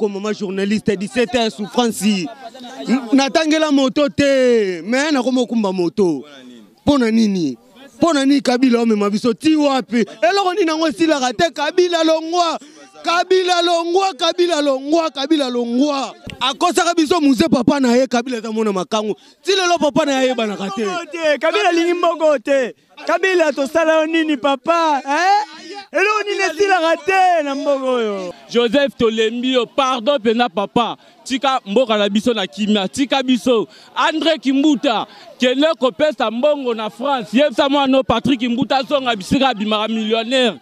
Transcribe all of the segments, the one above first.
Mama journaliste 17 heures souffrance natangela moto te me nakoma okumba moto mpo na nini mpo na nini kabila omema biso ti wapi eloko nini yango esilaka te kabila longwa kabila longwa kabila longwa kabila longwa akosaka biso muze papa na ye kabila eza mwana makangu ti lelo papa na ye ayebanaka te kabila alingi mboko te Kabila tosala yo nini papa eh? Eloko nini esilaka te na mboka oyo. Joseph tolembi yo pardon pena papa tika mboka na biso na kimia tika biso Andre Kimbuta kende kopesa mbongo na France yebisa mwana Patrick Kimbuta azonga bisika abimaka millionnaire.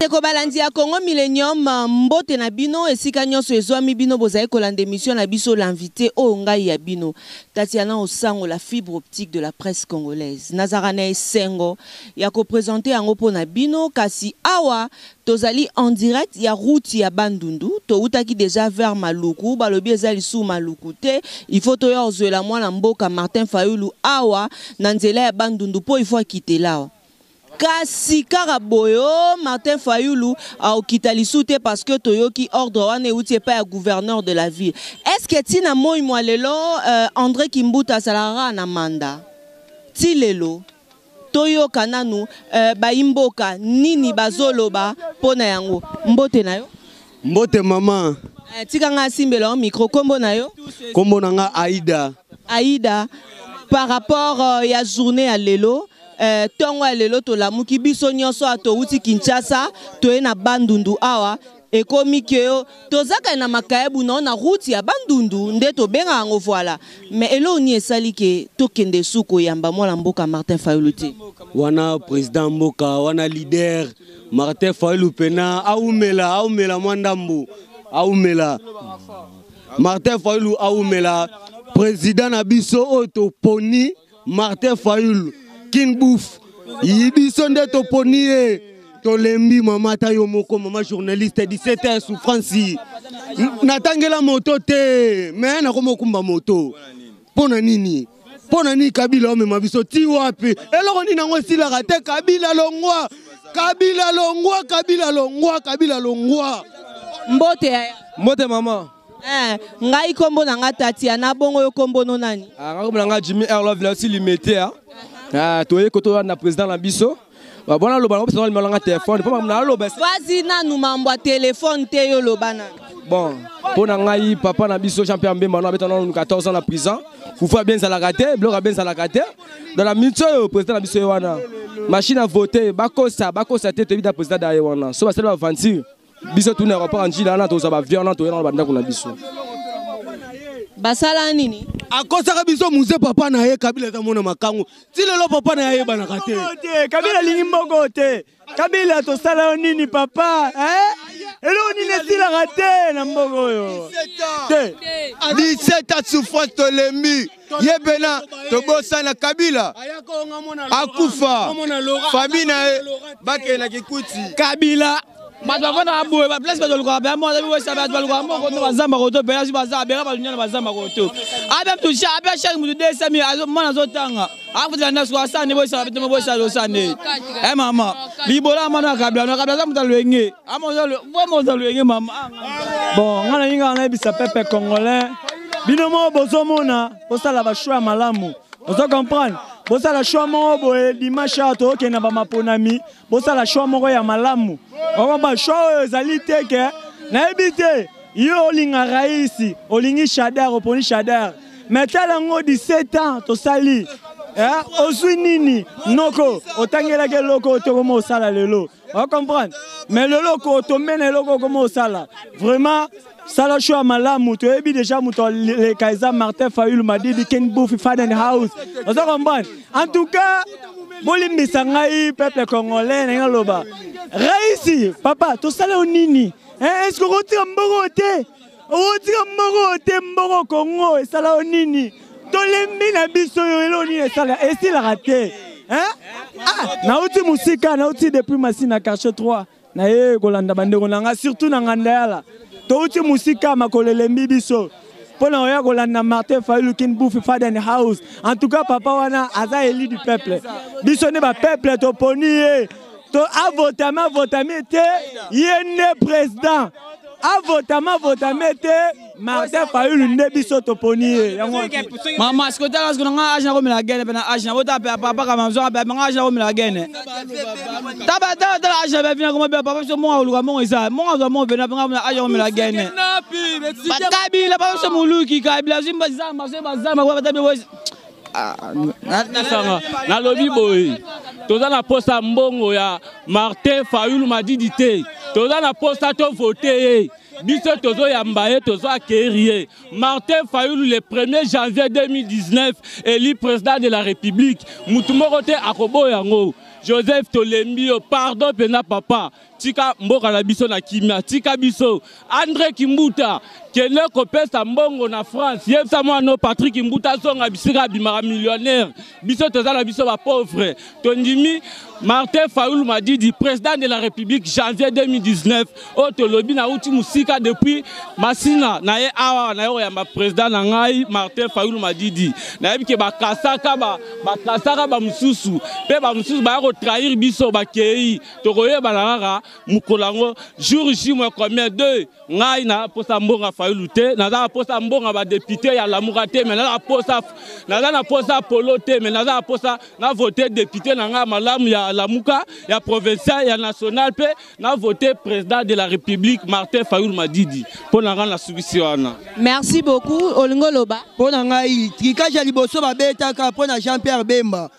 Ndeko balandi ya Congo Millennium, mbote na bino esika nyonso ezwami bino bozali kolanda emission na biso l'invité oyo ngai ya bino Tatiana Osango la fibre optique de la presse congolaise. Nazalaka na esengo ya ko presenter yango mpo na bino kasi awa Tozali en direct ya route ya Bandundu, towutaki dejà vers Maluku, balobi eza lisusu Maluku te, il faut toya kozuela mwana mboka Martin Fayulu awa na nzela ya Bandundu po il faut akitela awa. Kasi kaka boye oh Martin Fayulu akokita lisusu te parce que toyoki ordre wana ewuti epai ya gouverneur de la ville. Est-ce que ti na moyi mwa lelo euh, Andre Kimbuta azalaka kaka na manda? Ti lelo? Toyoka nanu euh, bayi mboka nini bazoloba mpo na yango. Mbote na yo. Mbote mama. Eh, tika nga asimbela yo micro. Kombo na yo? Kombo na nga Aida. Aida, par rapport euh, ya journée ya lelo euh, ntongo ya lelo tolamuki biso nyonso awa towuti Kinshasa toye na Bandundu awa ekomi ke tozaka na makayabu nao na route ya Bandundu nde tobengaka yango voilà mais eloko nini esali ke tokende su koyamba mwana mboka Martin Fayulu te? Wana president mboka wana leader Martin Fayulu pena aumela aumela mwa ndambo aumela Martin Fayulu aumela president na biso oyo toponi Martin Fayulu King Bouf biso nde toponi ye tolembi mama ata yo moko mama journaliste 17 heures souffrance natangela moto te me nakoma okumba moto mpo na nini mpo na nini kabila omema biso ti wapi eloko nini yango esilaka te kabila longwa kabila longwa kabila longwa kabila longwa mbote yaya mbote mama Eh, ngai kombo na nga Tatiana bongo yo kombo no nani? Ah, ngai kombo na nga Jimmy Airlove là aussi limité hein. Ah, toye koto na président na biso. Ba bona loba na biso na nga téléphone, po na loba. Vas-y nanu mambo ya téléphone te yo loba nanu. Bon, mpo na ngai papa na biso Jean-Pierre Mbemba no abeta nanu 14 ans na prison. Fufu bien zalaka te, biloko bien zalaka te. Dans la minute oyo président na biso ye wana. Machine à voter, bakosa, bakosa te toyebi na président da ye wana. So basali ba aventure. biso tuna aéroport ya njila wana tozwa bavion wana toyena na bandako na biso basala nini akosaka biso muze papa na ye kabila eza mwana makangu ti lelo papa na ye ayebanaka te kabila alingi mboko te kabila tosala yo nini papa eh? eloko nini esilaka te na mboka oyo te 17 ans souffrance tolembi ye pena tobosana kabila akufa famille na ye bakende na kikuti kabila bato bafandaka boye baplace bato balukaka bea moko aza bato balukaka moko to bazamba koto pena si baza abeka bato nyana bazamba koto abe mutu abe chaque mutu 200 mille mwana azotanga akutela ndako asala nde boyesala bete boyesala osala nde e mama libola mwana ya kabila na kabila aza moto alwenge vraiment oza lwenge mama bon ngai nalingaka nayebisa pepe congolais bino moko bozomona bosala bachoix ya malamu ozo comprendre bosala choix moko boye dimanche awa tookende na bamaponami bosala choix moko ya malamu okomba choix oyo ezali te ke nayebi te yo olinga raisi olingi shadar oponi shadar mais tala yango 17 ans tosali eh, ozwi nini noko otangelaki eloko oyo tokoma osala lelo ocomprendre mais lelo okotombe na eloko okoma osala vraiment sala choix ya malamu toyebi deja moto aleka eza martin fayulu madidi ken bufi faden house oza comprendre en tout cas bolimbisa ngai peuple congolais ndenge naloba raisi papa tosala yo nini eh, est ce que okotika mbongo te okotika mbongo te mbongo congo esala yo nini tolembi na biso yo eloko nini esala esilaka te ah, nauti mosika nauti depuis masina quartier 3. Naye kolanda bandeko na nga surtout na Ngandayala. Touti mosika makolo elembi biso mpo na koya kolanda Martin Fayulu Kin Bufi Faden House. En tout cas papa wana aza élu du peuple. Biso nde ba peuple toponi ye. To avotame avotame te ye nde président. Avotame avotame te Martin Fayulu nde biso toponi ye. Yango mama siko tala siko na nga age nakomela gene mpe na age na bota pe papa kama zwa pe nga age nakomela gene taba tala tala age na bafina koma pe papa biso mongo akoluka mongo eza mongo azwa mongo pena pe nga age nakomela gene bakabila papa biso moluki kabila azwi bazamba azwi bazamba kwa batabi sanga nalobi boye toza na posa mbongo ya Martin Fayulu Madidi te toza na posa tovote ye biso tozoyamba ye tozo accueillir ye Martin Fayulu le 1er janvier 2019 élu président de la République mutu moko te akoboya yango Joseph tolembi yo pardon mpenza papa tika mboka na biso na kimia tika biso Andre Kimbuta kende kopesa mbongo na France yebisa mwana Patrick Kimbuta azonga bisika abimaka millionnaire biso toza na biso ba pauvre tondimi Martin Fayulu Madidi président de la République janvier 2019 oyo tolobi nauti mosika depuis Masina na ye awa na ye koyamba président na ngai Martin Fayulu Madidi nayebi ke bakasaka bakasaka bamosusu mpe bamosusu baya kotrahir biso bakei tokoyebana kaka mokolo yango jour J moins combien deux ngai na posa mbonga Fayulu te naza na posa mbonga ba député ya Lamuka te mais naza na posa naza na posa polo te mais naza na posa na voter député na ngai malamu ya Lamuka ya provincial ya national pe na voter président de la République Martin Fayulu Madidi mpo na ngai nasukisi wana. Merci beaucoup olingo loba. Mpo na ngai tricage ya liboso babetaka mpo na Jean-Pierre Bemba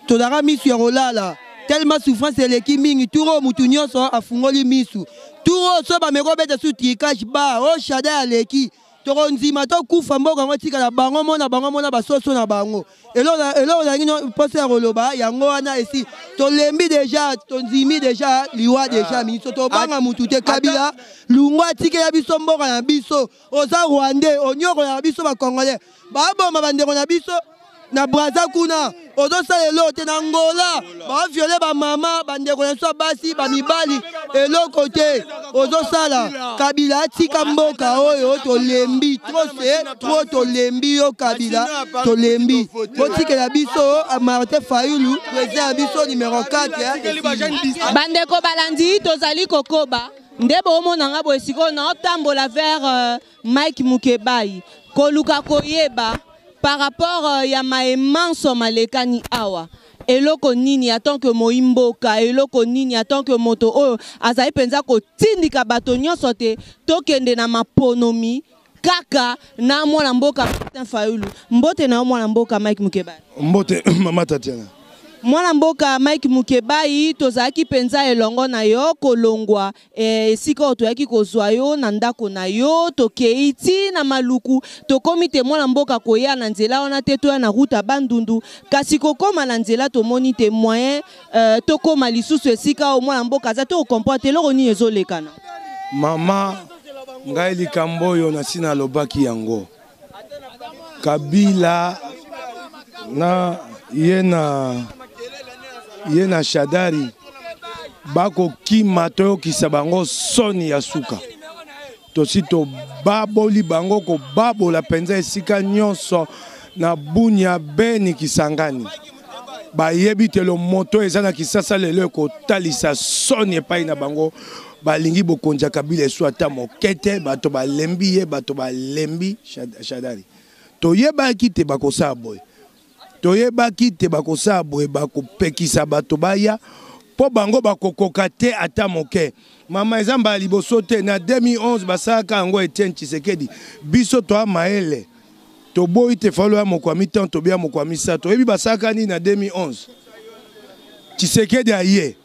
tozalaka misu ya kolala tellement souffrance eleki mingi tour oyo mutu nyonso afungoli misu tour oyo so bameki obeta su tricage ba oyo shada aleki tokondima tokufa mboka yango etikala bango mona bango mona basoso na bango eloko nalingi mposa ya koloba yango wana esi tolembi deja tondimi deja liwa deja miso tobanga mutu te kabila lungwa atikela biso mboka na biso oza rwandais onyokolaka biso bacongolais baboma bandeko na biso na braza kuna ozosala eloko te na angola baviole bamama bandeko na biso ya basi bamibali eloko te ozosala kabila atika mboka oyo tolembi trop se trop tolembi yo kabila tolembi botikela biso martin fayulu président ya biso numero 4 bandeko balandi tozali kokoba nde boomona nga boye sikoyo naotambola vers Mike Mukebayi koluka koyeba par rapport ya maye manso malekani awa eloko nini en tant que moyi mboka eloko nini en tant que moto oyo azali mpenza kotindika bato nyonso te tokende na maponomi kaka na mwana mboka Martin Fayulu. Mbote na yo mwana mboka Mike Mukebayi. Mbote mama Tatiana. Mwana mboka Mike Mukebayi, tozalaki mpenza elongo na yo kolongwa esika oyo toyaki kozwa yo na ndako na yo, tokei ti na Maluku, tokomi te mwana mboka koya na nzela wana te, toya na route ya Bandundu, kasi kokoma na nzela tomoni te moyen tokoma lisusu esika oyo mwana mboka aza, to comprendre te eloko nini ezolekana. Mama, ngai likambo oyo nasi nalobaki yango. Kabila na ye na ye na Shadari bakokima toyokisa bango soni ya suka. Tosi tobaboli bango kobabola mpenza esika nyonso na Bunia, Beni, Kisangani. Bayebi te lomoto eza na Kisasa lelo ekotalisa soni epai na bango. Balingi bokonzi ya Kabila esu ata moke te, bato balembi ye, bato balembi Shadari. Toyebaki te bakosala boye, toyebaki te bakosala boye, bakopekisa bato baya mpo bango bakokoka te ata moke. Mama eza mbala liboso te, na 2011 basalaka yango Etienne Tshisekedi. Biso toa mayele, toboyi te falo ya moko ya mitano tobi ya moko ya misato. Toyebi basalaka nini na 2011. Tshisekedi aye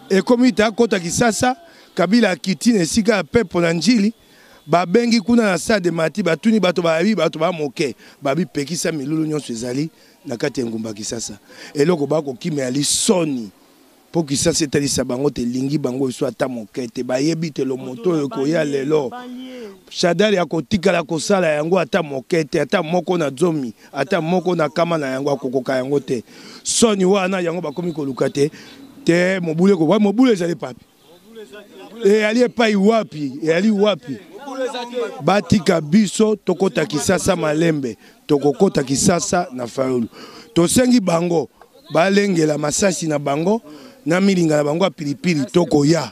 ekomi te akota Kisasa, Kabila akiti na esika ya pepo na Njili, babengi kuna na stade de Mati, batuni bato bayebi bato ba moke, babipekisa milulu nyonso ezali na kati ya engumba Kisasa. Eloko bakokima ya lisoni mpo Kisasa etalisa bango te elingi bango eso ata moke te, bayebi te lomoto oyo ekoya lelo. Shadari akotikala kosala yango ata moke te, ata moko na zomi, ata moko na kama na yango akokoka yango te. Soni wana yango bakomi koluka te te mobulu ekowa, mobulu ezali papi. Eyali epai wapi? Eyali wapi? Batika biso tokota Kisasa malembe, tokokota Kisasa na Fayulu. Tosengi bango balengela masasi na bango na milinga na bango ya pilipili, tokoya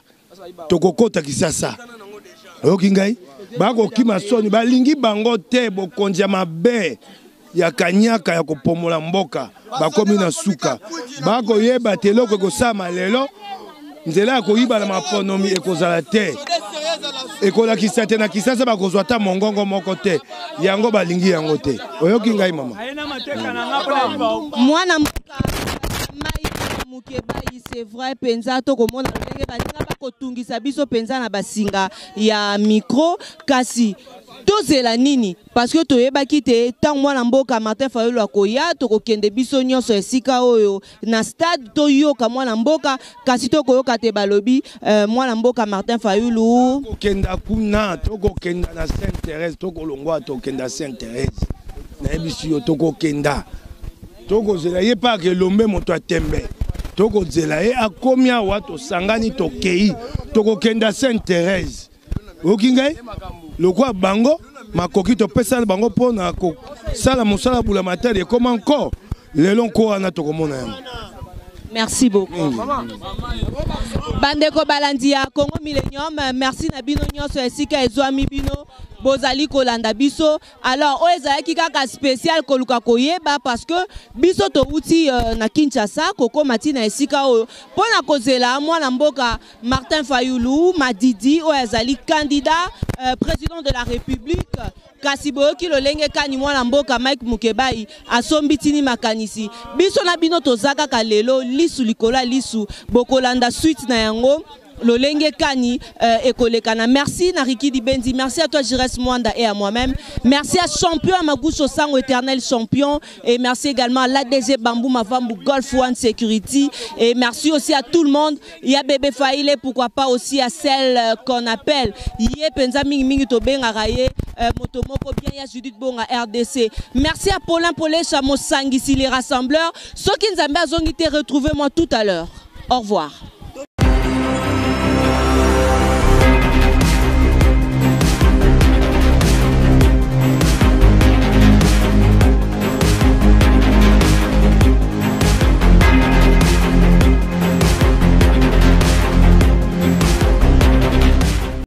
tokokota Kisasa. Oyoki ngai? Bakokima soni, balingi bango te, bokonzi ya mabe ya kanyaka ya kopomola mboka bakomi na suka, bakoyeba te eloko ekosalama lelo. Nzela ya koyiba na maponomi ekozala te, ekolakisa te na Kisasa bakozwa ata mongongo moko te, yango balingi yango te. Oyoki ngai mama? Mwana mboka mai Mukebayi, c'est vrai mpenza tokomona lolenge baninga bakotungisa biso mpenza na basinga ya micro, kasi tozela nini? Parce que toyebaki te ntango mwana mboka Martin Fayulu akoya, tokokende biso nyonso esika oyo na stade toyoka mwana mboka, kasi tokoyoka te balobi mwana mboka Martin Fayulu tokokenda kuna, tokokenda na Sainte Thérèse, tokolongwa tokenda Sainte Thérèse, nayebisi yo tokokenda, tokozela ye mpe akelombe moto atembe, tokozela ye akomi awa, tosangani tokei, tokokenda Sainte Thérèse. Oyoki ngai? Lokwa bango makoki topesana bango mpona kosala mosala bula matadi ekoma nko lelo nko wana tokomona yango. Merci beaucoup. Bandeko balandi ya Congo Millennium, merci na bino nyonso esika ezwami bino bozali kolanda biso. Alors oyo ezalaki kaka spécial koluka koyeba parce que biso towuti na Kinshasa kokoma ti na esika oyo mpona kozela mwana mboka Martin Fayulu Madidi oyo azali candidat président de la République. Kasi boyoki lolenge kani mwana mboka Mike Mukebayi asombi tini makanisi. Biso na bino toza kaka lelo lisu likolo ya lisu, bokolanda suite na yango lolenge kani ekolekana. Merci na Ricky Dibenzi, merci à toi Jires Mwanda et à moi-même. Merci à champion Amagucho Sango, éternel champion, et merci également à l'ADG Bambou Mavambu Golf One Security, et merci aussi à tout le monde. Il y a Bébé Faïlé, pourquoi pas aussi à celle qu'on appelle Yé Penza Mingi Mingi Tobenga Raye, Motomoko bien, il y a Judith Bonga RDC. Merci à Paulin Polesha Mosangisi les rassembleurs. Ceux qui nous ont été retrouvez-moi tout à l'heure. Au revoir.